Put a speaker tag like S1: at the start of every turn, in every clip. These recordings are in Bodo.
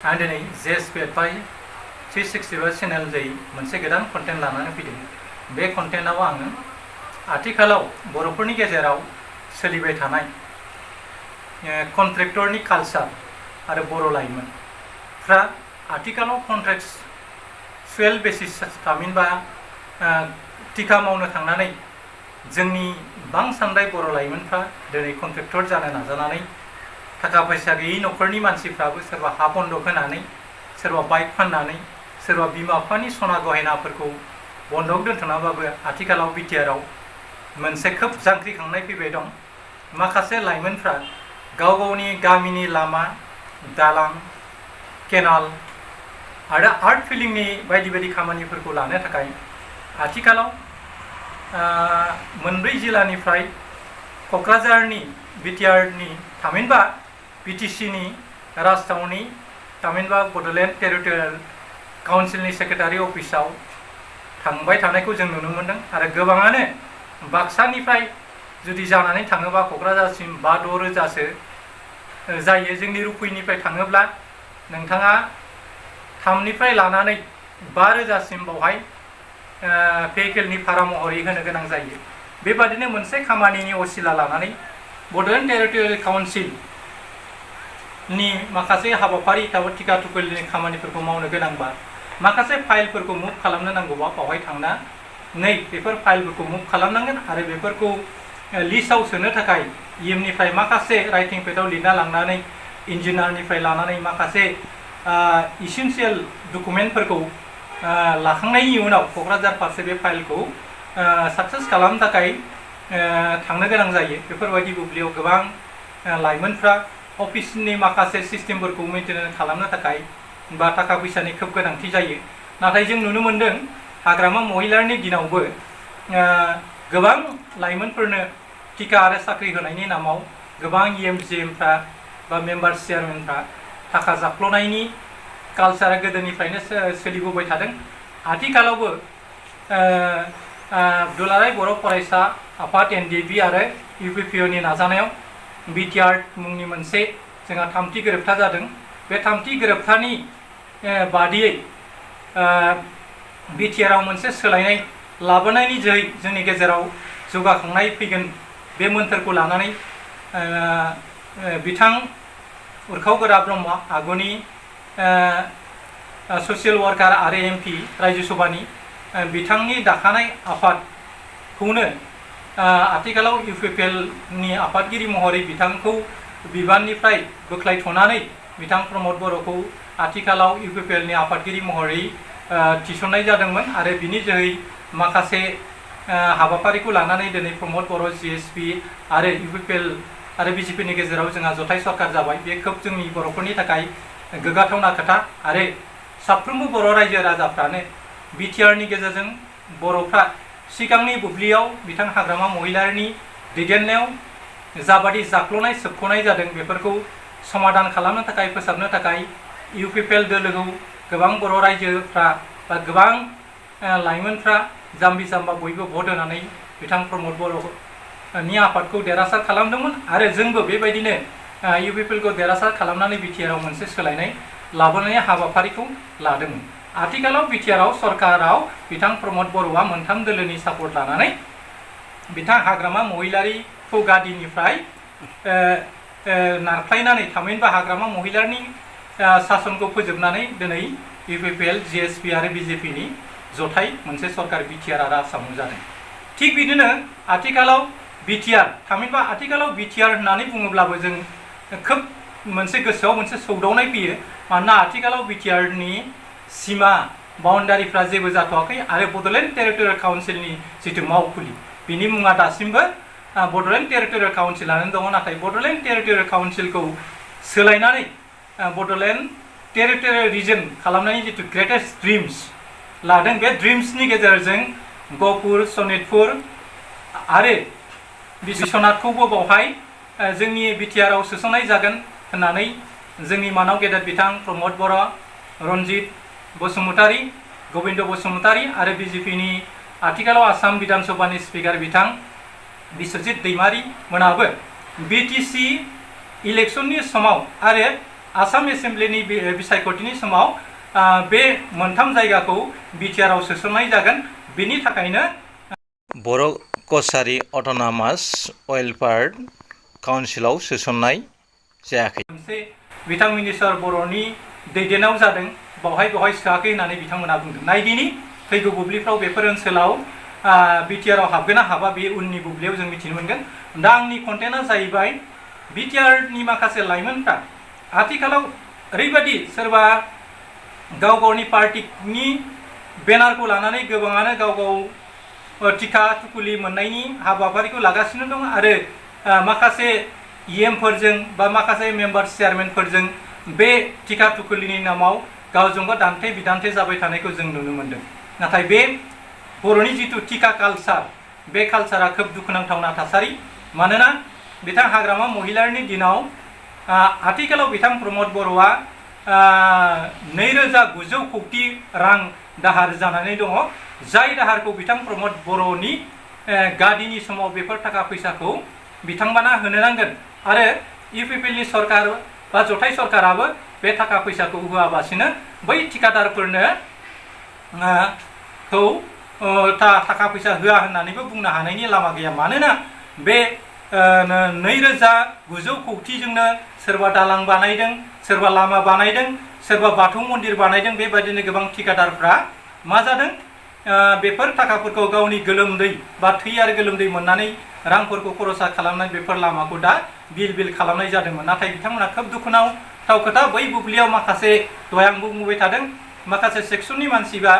S1: आं दिनै JSP बाय 365 चेनेल जै मोनसे गोदान कन्टेन्ट लानानै फैदों। बे कन्टेन्टआव आङो आथिखालाव बर'फोरनि गेजेराव सोलिबाय थानाय कन्ट्रेक्टरनि कालचार आरो बर' लाइमोनफ्रा आथिखालाव कन्ट्रेक्चुएल बेसिस थामहिनबा टिका मावनो थांनानै जोंनि बांसान्दाय बर' लाइमोनफ्रा दिनै कन्ट्रेक्टर जानो नाजानानै थाखा फैसा गैयै न'खरनि मानसिफ्राबो सोरबा हा बन्दक होनानै सोरबा बाइक फाननानै सोरबा बिमा बिफानि सना गहेनाफोरखौ बन्दक दोनथ'नाबाबो आथिखालाव बिटिआरआव मोनसे खोब जांख्रिखांनाय फैबाय दं। माखासे लाइमोनफ्रा गाव गावनि गामिनि लामा दालां केनाल आरो आर्ट फिलिंनि बायदि बायदि खामानिफोरखौ लानो थाखाय आथिखालाव मोनब्रै जिल्लानिफ्राय क'क्राझारनि बिटिआरनि थामहिनबा बिटिसिनि राजथावनि थामहिनबा बड'लेण्ड टेरिटरियेल काउन्सिलनि सेक्रेटारि अफिसाव थांबाय थानायखौ जों नुनो मोनदों आरो गोबाङानो बाक्सानिफ्राय जुदि जानानै थाङोबा क'क्राझारसिम 5-6 रोजासो जायो। जोंनि रुकुइनिफ्राय थाङोब्ला नोंथाङा 3निफ्राय लानानै 5 रोजासिम बावहाय भेहिकेलनि भारा महरै होनो गोनां जायो। बेबादिनो मोनसे खामानिनि असिला लानानै बड'लेण्ड टेरिटरियेल काउन्सिलनि माखासे हाबाफारि एबा टिका टुकेलनि खामानिफोरखौ मावनो गोनांबा माखासे फाइलफोरखौ मुभ खालामनो नांगौबा बावहाय थांनानै बेफोर फाइलफोरखौ मुभ खालामनांगोन आरो बेफोरखौ लिस्टआव सोनो थाखाय इएमनिफ्राय माखासे राइटिं पेडआव लिरना लांनानै इन्जिनियारनिफ्राय लानानै माखासे इसेन्सियेल डकुमेन्टफोरखौ लाखांनायनि उनाव क'क्राझार फारसे बे फाइलखौ साक्सेस खालामनो थाखाय थांनो गोनां जायो। बेफोरबायदि बुब्लियाव गोबां लाइमोनफ्रा अफिसनि माखासे सिस्टेमफोरखौ मेइनटेन खालामनो थाखाय बा थाखा फैसानि खोब गोनांथि जायो। नाथाय जों नुनो मोनदों हाग्रामा महिलारनि दिनावबो गोबां लाइमोनफोरनो टिका आरो साख्रि होनायनि नामाव गोबां इएमजिएमफ्रा बा मेम्बार चेयारमेनफ्रा थाखा जाख्ल'नायनि कालचारा गोदोनिफ्रायनो सोलिबोबाय थादों। आथिखालावबो दुलाराय बर' फरायसा आफाद NDB आरो UPPOनि नाजानायाव बिटिआर मुंनि मोनसे जोंहा 3थि गोरोबथा जादों। बे 3थि गोरोबथानि बादियै बिटिआरआव मोनसे सोलायनाय लाबोनायनि जोहै जोंनि गेजेराव जौगाखांनाय फैगोन बे मोन्थोरखौ लानानै बिथां उरखाव गोरा ब्रह्म आगुनि ससियेल वार्कार आरो MP रायजो सभानि बिथांनि दाखानाय आफादखौनो आथिखालाव UPPLनि आफादगिरि महरै बिथांखौ बिबाननिफ्राय बोख्लायथ'नानै बिथां प्रमद बर'खौ आथिखालाव UPPLनि आफादगिरि महरै थिसननाय जादोंमोन आरो बिनि जोहै माखासे हाबाफारिखौ लानानै दिनै प्रमद बर' JSP आरो UPPL आरो BJPनि गेजेराव जोंहा जथाय सरकार जाबाय। बे खोब जोंनि बर'फोरनि थाखाय गोग्गाथावना खोथा आरो साफ्रोमबो बर' रायजो राजाफ्रानो बिटिआरनि गेजेरजों बर'फ्रा सिगांनि बुब्लियाव बिथां हाग्रामा महिलारनि दैदेननायाव जाबादि जाख्ल'नाय सोबख'नाय जादों बेफोरखौ समाधान खालामनो थाखाय फोसाबनो थाखाय UPPL दोलोखौ गोबां बर' रायजोफ्रा बा गोबां लाइमोनफ्रा जाम्बि जाम्बा बयबो भट होनानै बिथां प्रमद बर'नि आफादखौ देरहासार खालामदोंमोन आरो जोंबो बेबायदिनो UPPLखौ देरहासार खालामनानै बिटिआरआव मोनसे सोलायनाय लाबोनायनि हाबाफारिखौ लादोंमोन। आथिखालाव बिटिआरआव सरकाराव बिथां प्रमद बर'आ 3 दोलोनि सापर्ट लानानै बिथां हाग्रामा महिलारिखौ गादिनिफ्राय नारख्लायनानै थामहिनबा हाग्रामा महिलारनि सासनखौ फोजोबनानै दिनै UPPL JSP आरो BJPनि जथाय मोनसे सरकार बिटिआर आरो आसामाव जादों। थिग बिदिनो आथिखालाव बिटिआर थामहिनबा आथिखालाव बिटिआर होननानै बुङोब्लाबो जों खोब मोनसे गोसोआव मोनसे सौदावनाय फैयो। मानोना आथिखालाव बिटिआरनि सीमा बाउन्डारिफ्रा जेबो जाथ'वाखै आरो बड'लेण्ड टेरिटरियेल काउन्सिलनि जिथु मावखुलि बिनि मुङा दासिमबो बड'लेण्ड टेरिटरियेल काउन्सिलानो दङ। नाथाय बड'लेण्ड टेरिटरियेल काउन्सिलखौ सोलायनानै बड'लेण्ड टेरिटरियेल रिजन खालामनायनि जिथु ग्रेटेस्ट ड्रिम्स लादों बे ड्रिम्सनि गेजेरजों गहपुर सनितपुर आरो बिश्वनाथखौबो बावहाय जोंनि बिटिआरआव सोसननाय जागोन होननानै जोंनि मानाव गेदेर बिथां प्रमद बर', रन्जित बसुमतारी, गबिन्द बसुमतारी आरो BJPनि आथिखालाव आसाम बिधान सभानि स्पिकार बिथां बिश्वजित दैमारी मोनाबो BTC इलेक्शननि समाव आरो आसाम एसेम्ब्लिनि बिसायख'थिनि समाव बे मोनथाम जायगाखौ बिटिआरआव सोसननाय जागोन। बेनि थाखायनो
S2: बर' कसारि अट'नमास वेलफेयार काउन्सिलाव सोसननाय जायाखै।
S1: मोनसे बिथां मिनिस्टार बर'नि दैदेननायाव जादों, बेवहाय सोआखै होननानै बिथांमोना बुंदों। नायदिनि फैगौ बुब्लिफ्राव बेफोर ओनसोलाव बिटिआरआव हाबगोन ना हाबा बे उननि बुब्लियाव जों मिथिनो मोनगोन। दा आंनि कन्टेन्टआ जाहैबाय बिटिआरनि माखासे लाइमोनफ्रा आथिखालाव ओरैबायदि सोरबा गाव गावनि पार्टिनि बेनारखौ लानानै गोबाङानो गाव गाव टिका टुकुलि मोननायनि हाबाफारिखौ लागासिनो दं आरो माखासे इएमफोरजों बा माखासे मेम्बार चेयारमेनफोरजों बे टिका टुकुलिनि नामाव गावजों गाव दान्थे बिदान्थे जाबाय थानायखौ जों नुनो मोनदों। नाथाय बे बर'नि जिथु टिका कालचार, बे कालचारा खोब दुखुनांथावना थासारि। मानोना बिथां हाग्रामा महिलारनि दिनाव आथिखालाव बिथां प्रमद बर'आ 2,900 कौटि रां दाहार जानानै दङ। जाय दाहारखौ बिथां प्रमद बर'नि गादिनि समाव बेफोर थाखा फैसाखौ बिथांमोना होनो नांगोन आरो इउपिपिएलनि सरकार बा जथाय सरकाराबो बे थाखा फैसाखौ होआबासिनो बै ठिकादारफोरनो थाखा फैसा होआ होननानैबो बुंनो हानायनि लामा गैया। मानोना बे 2,900 कौटिजोंनो सोरबा दालां बानायदों, सोरबा लामा बानायदों, सोरबा बाथौ मन्दिर बानायदों। बेबायदिनो गोबां ठिकादारफ्रा मा जादों, बेफोर थाखाफोरखौ गावनि गोलोमदै बा थै आरो गोलोमदै मोननानै रांफोरखौ खरसा खालामनाय बेफोर लामाखौ दा बिल खालामनाय जादोंमोन। नाथाय बिथांमोना खोब दुखुनांथाव खोथा, बै बुब्लियाव माखासे दहाय आं बुंबाय थादों, माखासे सेक्सननि मानसि बा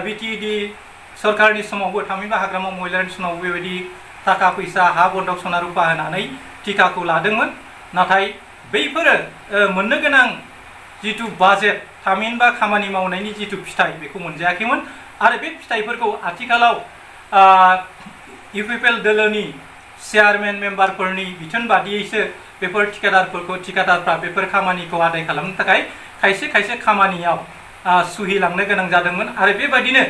S1: बिटिएडि सरकारनि समावबो थामहिनबा हाग्रामा महिलारनि समावबो बेबायदि थाखा फैसा हा बन्दक सना रुपा होनानै टिकाखौ लादोंमोन। नाथाय बैफोरो मोननो गोनां जिथु बाजेट थामहिनबा खामानि मावनायनि जिथु फिथाइ बेखौ मोनजायाखैमोन आरो बे फिथाइफोरखौ आथिखालाव इउपिपिएल दोलोनि चेयारमेन मेम्बारफोरनि बिथोन बादियैसो बेफोर ठिकादारफ्रा बेफोर खामानिखौ आदाय खालामनो थाखाय खायसे खामानियाव सुहिलांनो गोनां जादोंमोन आरो बेबायदिनो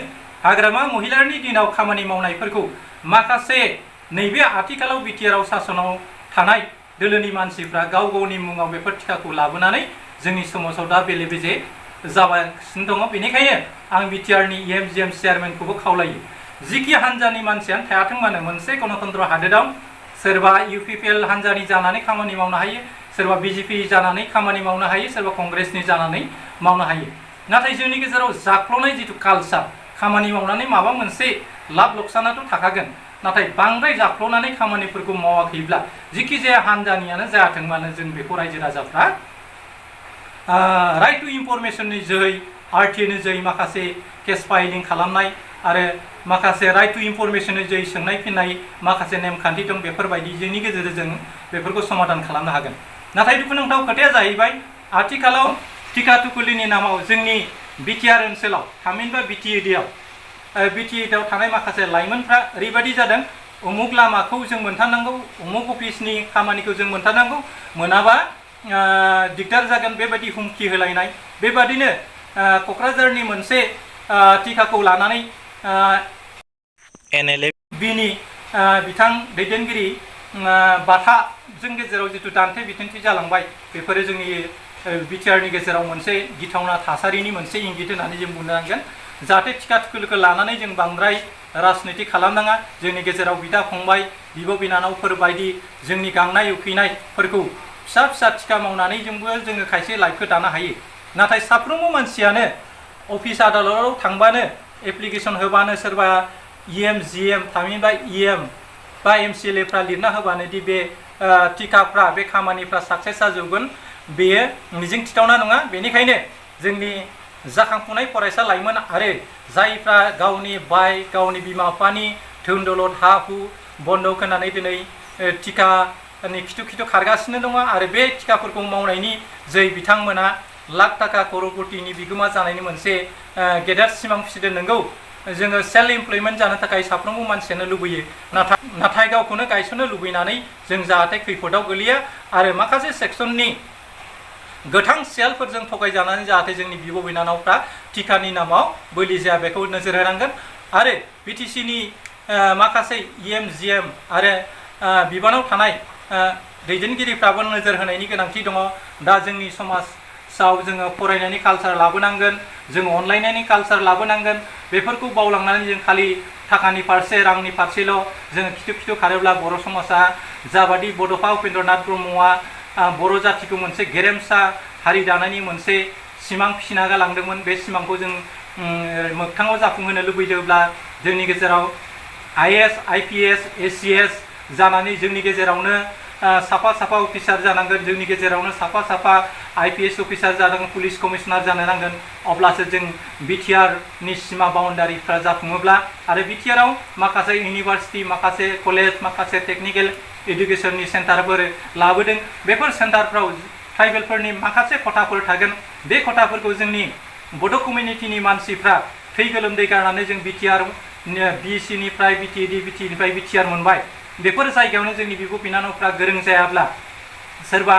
S1: हाग्रामा महिलारनि दिनाव खामानि मावनायफोरखौ माखासे नैबे आथिखालाव बिटिआरआव सासनाव थानाय दोलोनि मानसिफ्रा गाव गावनि मुङाव बेफोर टिकाखौ लाबोनानै जोंनि समाजाव दा बेले बेजे जागासिनो दङ। बेनिखायनो आं बिटिआरनि इएमजिएम चेयारमेनखौबो खावलायो, जिखि हान्जानि मानसियानो थायाथों मानो मोनसे गणतन्त्र हादोराव सोरबा इउपिपिएल हान्जानि जानानै खामानि मावनो हायो, सोरबा बिजेपि जानानै खामानि मावनो हायो, सोरबा कंग्रेसनि जानानै मावनो हायो। नाथाय जोंनि गेजेराव जाख्ल'नाय जिथु कालचार, खामानि मावनानै माबा मोनसे लाब लकसानाथ' थाखागोन, नाथाय बांद्राय जाख्ल'नानै खामानिफोरखौ मावाखैब्ला जिखि जाया हान्जानियानो जायाथों मानो जों बेखौ रायजो राजाफ्रा राइट टु इनफरमेसननि जोहै आरटिएनि जोहै माखासे केस फाइलिं खालामनाय आरो माखासे राइट टु इनफरमेसननि जोहै सोंनाय फिननाय माखासे नेमखान्थि दं, बेफोरबायदिनि गेजेरजों जों बेफोरखौ समाधान खालामनो हागोन। नाथाय दुखुनांथाव खोथाया जाहैबाय आथिखालाव टिका टुकुलिनि नामाव जोंनि बिटिआर ओनसोलाव थामहिनबा बिटिएडआव थानाय माखासे लाइमोनफ्रा ओरैबायदि जादों, उमुक लामाखौ जों मोनथारनांगौ, उमुक अफिसनि खामानिखौ जों मोनथारनांगौ, मोनाबा दिगदार जागोन, बेबायदि हुमखि होलायनाय। बेबादिनो क'क्राझारनि मोनसे टिकाखौ लानानै NLFनि बिथां दैदेनगिरि बाथाजों गेजेराव जिथु दान्थे बिदान्थे जालांबाय, बेफोरो जोंनि बिटिआरनि गेजेराव मोनसे गिथावना थासारिनि मोनसे इंगित होननानै जों बुंनो नांगोन। जाहाथे टिका टुकुलिखौ लानानै जों बांद्राय राजनिति खालामनाङा, जोंनि गेजेराव बिदा फंबाय बिब' बिनानावफोर बायदि जोंनि गांनाय उखैनायफोरखौ फिसा टिका मावनानै जोङो खायसे लाइफखौ दानो हायो। नाथाय साफ्रोमबो मानसियानो अफिस आदालताव थांबानो एप्लिकेसन होबानो सोरबा इएमजिएम थामहिनबा इएम बा एमसिएलएफ्रा लिरना होबानो दि बे टिकाफ्रा बे खामानिफ्रा साक्सेस जाजोबगोन, बेयो मिजिंथिथावना नङा। बेनिखायनो जोंनि जाखांफुनाय फरायसा लाइमोन आरो जायफ्रा गावनि गावनि बिमा बिफानि धोन दौलत हा हु बन्दक होनानै दिनै टिकानि खिथु खारगासिनो दङ आरो बे टिकाफोरखौ मावनायनि जै बिथांमोना लाख थाखा कर'रपतिनि बिगोमा जानायनि मोनसे गेदेर सिमां फिसिदों। नंगौ, जोङो सेल्फ इमप्लयमेन्ट जानो थाखाय साफ्रोमबो मानसियानो लुबैयो, नाथाय गावखौनो गायसननो लुबैनानै जों जाहाथे खैफोदाव गोलैया आरो माखासे सेक्सननि गोथां सियालफोरजों थगायजानानै जाहाथे जोंनि बिब' बिनानावफ्रा टिकानि नामाव बोलि जाया, बेखौ नोजोर होनांगोन। आरो बिटिसिनि माखासे इएमजिएम आरो बिबानाव थानाय दैदेनगिरिफ्राबो नोजोर होनायनि गोनांथि दङ। दा जोंनि समाजाव जोङो फरायनायनि कालचार लाबोनांगोन, जों अनलायनायनि कालचार लाबोनांगोन। बेफोरखौ बावलांनानै जों खालि थाखानि फारसे रांनि फारसेल' जोङो खिथु खारोब्ला बर' समाजा जाबादि बड'फा उपेन्द्रनाथ ब्रह्मआ बर' जातिखौ मोनसे गेरेमसा हारि दानायनि मोनसे सिमां फिसिना गालांदोंमोन, बे सिमांखौ जों मोगथाङाव जाफुंहोनो लुबैदोंब्ला जोंनि गेजेराव IAS, IPS, ACS जानानै जोंनि गेजेरावनो साफा अफिसार जानांगोन, जोंनि गेजेरावनो साफा IPS अफिसार जानांगोन, पुलिस कमिशनार जानो नांगोन। अब्लासो जों बिटिआरनि सिमा बाउन्डारिफ्रा जाफुङोब्ला आरो बिटिआराव माखासे इउनिभार्सिटि, माखासे कलेज, माखासे टेक्निकेल इडुकेसननि सेन्टारफोर लाबोदों। बेफोर सेन्टारफ्राव ट्राइबेलफोरनि माखासे खथाफोर थागोन। बे खथाफोरखौ जोंनि बड' कमिउनिटिनि मानसिफ्रा थै गोलोमदै गारनानै जों बिटिआर BC-निफ्राय BTED, BTनिफ्राय बिटिआर मोनबाय। बेफोर जायगायावनो जोंनि बिब' बिनानावफ्रा गोरों जायाब्ला सोरबा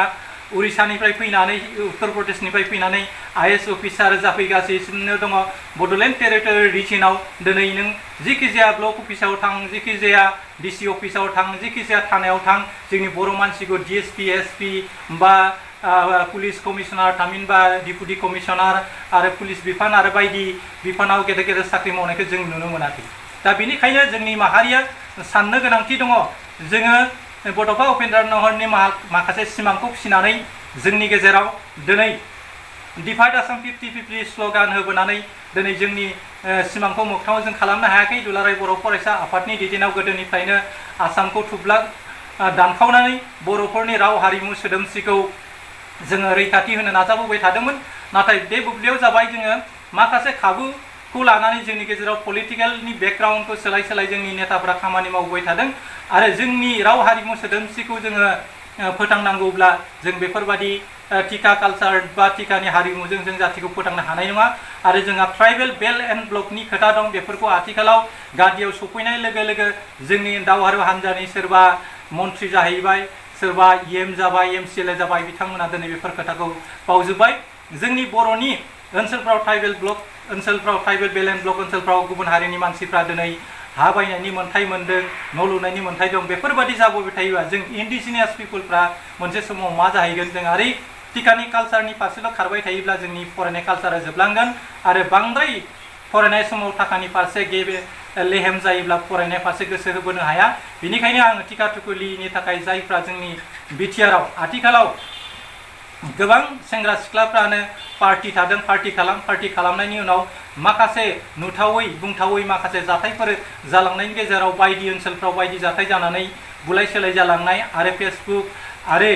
S1: उरिसानिफ्राय फैनानै, उत्तर प्रदेशनिफ्राय फैनानै IAS अफिसार जाफैगासिनो दङ। बड'लेण्ड टेरिटरि रिजनाव दिनै नों जिखि जाया ब्लक अफिसाव थां, जिखि जाया DC अफिसाव थां, जिखि जाया थानायाव थां, जोंनि बर' मानसिखौ DSP, SP बा पुलिस कमिशनार, थामहिनबा डिपुटि कमिशनार आरो पुलिस बिफान आरो बायदि बिफानाव गेदेर साख्रि मावनायखौ जों नुनो मोनाखै। दा बेनिखायनो जोंनि माहारिया साननो गोनांथि दङ। जोङो बड'फा उपेन्द्रनाथनि माखासे सिमांखौ फिसिनानै जोंनि गेजेराव दिनै डिभाइड आसाम 50-50 स्ल'गान होबोनानै दिनै जोंनि सिमांखौ मोगथाङाव जों खालामनो हायाखै। दुलाराय बर' फरायसा आफादनि दैदेननायाव गोदोनिफ्रायनो आसामखौ थुब्ला दानखावनानै बर'फोरनि राव, हारिमु, सोदोमस्रिखौ जोङो रैखाथि होनो नाजाबोबाय थादोंमोन। नाथाय बे बुब्लियाव जाबाय जोङो माखासे खाबुखौ लानानै जोंनि गेजेराव पलिटिकेलनि बेकग्राउन्डखौ सोलाय जोंनि नेताफ्रा खामानि मावबोबाय थादों। आरो जोंनि राव, हारिमु, सोदोमस्रिखौ जोङो फोथांनांगौब्ला जों बेफोरबादि टिका कालचार बा टिकानि हारिमुजों जों जातिखौ फोथांनो हानाय नङा। आरो जोंहा ट्राइबेल बेल्ट एन्ड ब्लकनि खोथा दं। बेफोरखौ आथिखालाव गादियाव सफैनाय लोगो लोगो जोंनि दावहारु हान्जानि सोरबा मन्थ्रि जाहैबाय, सोरबा EM जाबाय, MCLA जाबाय, बिथांमोना दिनै बेफोर खोथाखौ बावजोब्बाय। जोंनि बर'नि ओनसोलफ्राव ट्राइबेल ब्लक ओनसोलफ्राव, ट्राइबेल बेल्ट एन्ड ब्लक ओनसोलफ्राव गुबुन हारिनि मानसिफ्रा दिनै हा बायनायनि मोन्थाय मोन्दों, न' लुनायनि मोन्थाय दं। बेफोरबादि जाबोबाय थायोबा जों इन्डिजिनियास पिपुलफ्रा मोनसे समाव मा जाहैगोन? जों आरो टिकानि कालचारनि फारसेल' खारबाय थायोब्ला जोंनि फरायनाय कालचारा जोबलांगोन। आरो बांद्राय फरायनाय समाव थाखानि फारसे लेहेम जायोब्ला फरायनाय फारसे गोसो होबोनो हाया। बेनिखायनो आङो टिका टुकुलिनि थाखाय जायफ्रा जोंनि बिटिआराव आथिखालाव गोबां सेंग्रा सिख्लाफ्रानो पार्टी थादों, पार्टी खालामनायनि उनाव माखासे नुथावै बुंथावै माखासे जाथायफोर जालांनायनि गेजेराव बायदि ओनसोलफ्राव बायदि जाथाय जानानै बुलाय सोलाय जालांनाय आरो फेसबुक आरो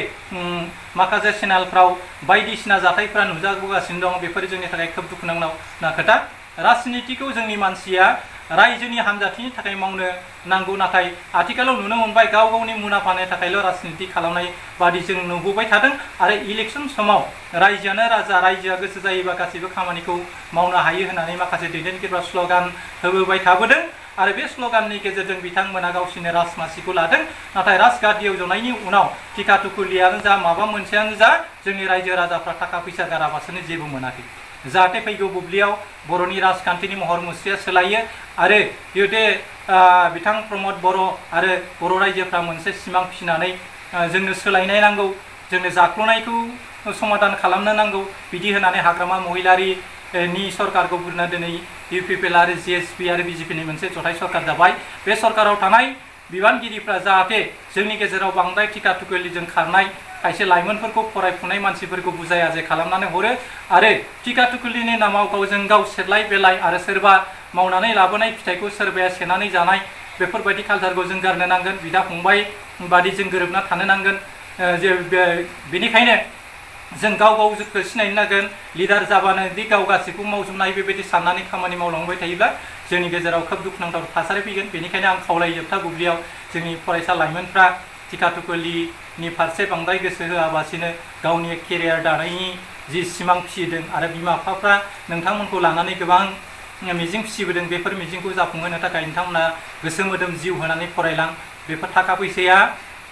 S1: माखासे चेनेलफ्राव बायदिसिना जाथायफ्रा नुजाबोगासिनो दं। बेफोर जोंनि थाखाय खोब दुखुनांथाव खोथा। राजनितिखौ जोंनि मानसिया रायजोनि हामजाथिनि थाखाय मावनो नांगौ। नाथाय आथिखालाव नुनो मोनबाय गाव गावनि मुलाम्फानि थाखायल' राजनिति खालामनाय बादि जों नुबोबाय थादों। आरो इलेक्सन समाव रायजोआनो राजा, रायजोआ गोसो जायोबा गासैबो खामानिखौ मावनो हायो होननानै माखासे दैदेनगिरिफ्रा स्ल'गान होबोबाय थाबोदों। आरो बे स्ल'गाननि गेजेरजों बिथांमोना गावसोरनि राजमासिखौ लादों। नाथाय राजगादियाव जनायनि उनाव टिका टुकुलियानो जा माबा मोनसेयानो जा जोंनि रायजो राजाफ्रा थाखा फैसा गाराबासोनो जेबो मोनाखै। जाहाथे फैगौ बुब्लियाव बर'नि राजखान्थिनि महर मुस्रिया सोलायो आरो बेबायदि बिथां प्रमद बर' आरो बर' रायजोफ्रा मोनसे सिमां फिसिनानै जोंनो सोलायनाय नांगौ, जोंनो जाख्ल'नायखौ समाधान खालामनो नांगौ बिदि होनानै हाग्रामा महिलारिनि सरकारखौ बुंना दिनै UPPL आरो GSP आरो BJPनि मोनसे जथाय सरकार जाबाय। बे सरकाराव थानाय बिबानगिरिफ्रा जाहाथे जोंनि गेजेराव बांद्राय टिका टुकुलिजों खारनाय खायसे लाइमोनफोरखौ, फरायफुनाय मानसिफोरखौ बुजाय आजाय खालामनानै हरो आरो टिका टुकुलिनि नामाव गावजों गाव सेलाय बेलाय आरो सोरबा मावनानै लाबोनाय फिथाइखौ सोरबाया सेनानै जानाय बेफोरबायदि कालचारखौ जों गारनो नांगोन। बिदा फंबाय बादि जों गोरोबना थानो नांगोन। बेनिखायनो जों गाव गावखौ सिनायनो नांगोन। लिडार जाबानो दि गाव गासैखौ मावजोबनाय बेबायदि साननानै खामानि मावलांबाय थायोब्ला जोंनि गेजेराव खोब दुखुनांथाव थासारि फैगोन। बेनिखायनो आं खावलायो जोबथा बुब्लियाव जोंनि फरायसा लाइमोनफ्रा टिका टुकुलिनि फारसे बांद्राय गोसो होआबासिनो गावनि केरियार दानायनि जि सिमां फिसिदों आरो बिमा बिफाफ्रा नोंथांमोनखौ लानानै गोबां मिजिं फिसिबोदों, बेफोर मिजिंखौ जाफुंहोनो थाखाय नोंथांमोना गोसो मोदोम जिउ होनानै फरायलां। बेफोर थाखा फैसाया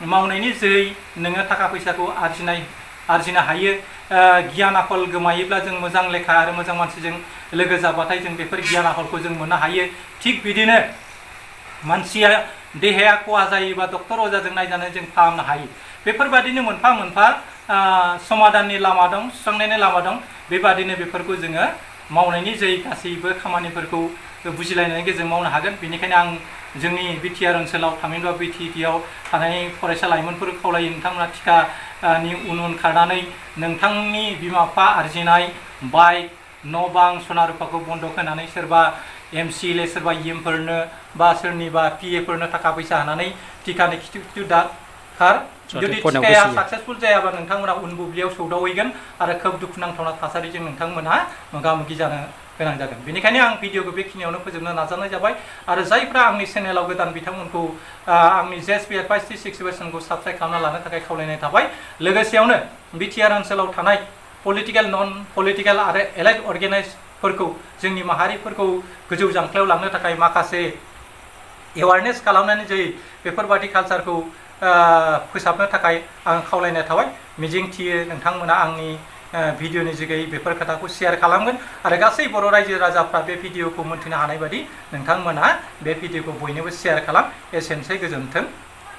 S1: मावनायनि जोहै नोङो थाखा फैसाखौ आरजिनो हायो। गियान आखल गोमायोब्ला जों मोजां लेखा आरो मोजां मानसिजों लोगो जाबाथाय जों बेफोर गियान आखलखौ जों मोननो हायो। थिग बिदिनो मानसिया देहाया खहा जायोबा डक्टर अजाजों नायजानानै जों फाहामनो हायो। बेफोरबादिनो मोनफा मोनफा समाधाननि लामा दं, सुस्रांनायनि लामा दं। बेबादिनो बेफोरखौ जोङो मावनायनि जै गासैबो खामानिफोरखौ बुजिलायनायनि गेजेरजों मावनो हागोन। बेनिखायनो आं जोंनि बिटिआर ओनसोलाव थामहिनबा बिटिटिआव थानाय फरायसा लाइमोनफोरखौ खावलायो, नोंथांमोना टिकानि उन खारनानै नोंथांनि बिमा बिफा आरजिनाय बाइक, न' बां, सना रुफाखौ बन्दक होनानै सोरबा MCLA सोरबा EMफोरनो बा सोरनिबा PAफोरनो थाखा फैसा होनानै टिकानि खिथु दा खार। जुदि टिकाया साक्सेसफुल जायाबा नोंथांमोना उन बुब्लियाव सौदावहैगोन आरो खोब दुखुनांथावना थासारिजों नोंथांमोना मोगा मोगि जानो गोनां जागोन। बेनिखायनो आं भिडिअखौ बेखिनियावनो फोजोबनो नाजानाय जाबाय। आरो जायफ्रा आंनि चेनेलाव गोदान बिथांमोनखौ आंनि JSP एडभाइस 360 बोसोनखौ साबस्क्राइब खालामना लानो थाखाय खावलायनाय थाबाय। लोगोसेयावनो बिटिआर ओनसोलाव थानाय पलिटिकेल, नन पलिटिकेल आरो एलाइड अर्गेनाइजफोरखौ जोंनि माहारिफोरखौ गोजौ जांख्लायाव लांनो थाखाय माखासे एवारनेस खालामनानै जै बेफोरबादि कालचारखौ फोसाबनो थाखाय आं खावलायनाय थाबाय। मिजिंथियो नोंथांमोना आंनि भिडिअनि जुगै बेफोर खोथाखौ शेयार खालामगोन आरो गासै बर' रायजो राजाफ्रा बे भिडिअखौ मोन्थिनो हानाय बादि नोंथांमोना बे भिडिअखौ बयनोबो शेयार खालाम। एसेनोसै, गोजोन्थों,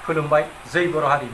S1: खुलुमबाय, जै बर' हारि।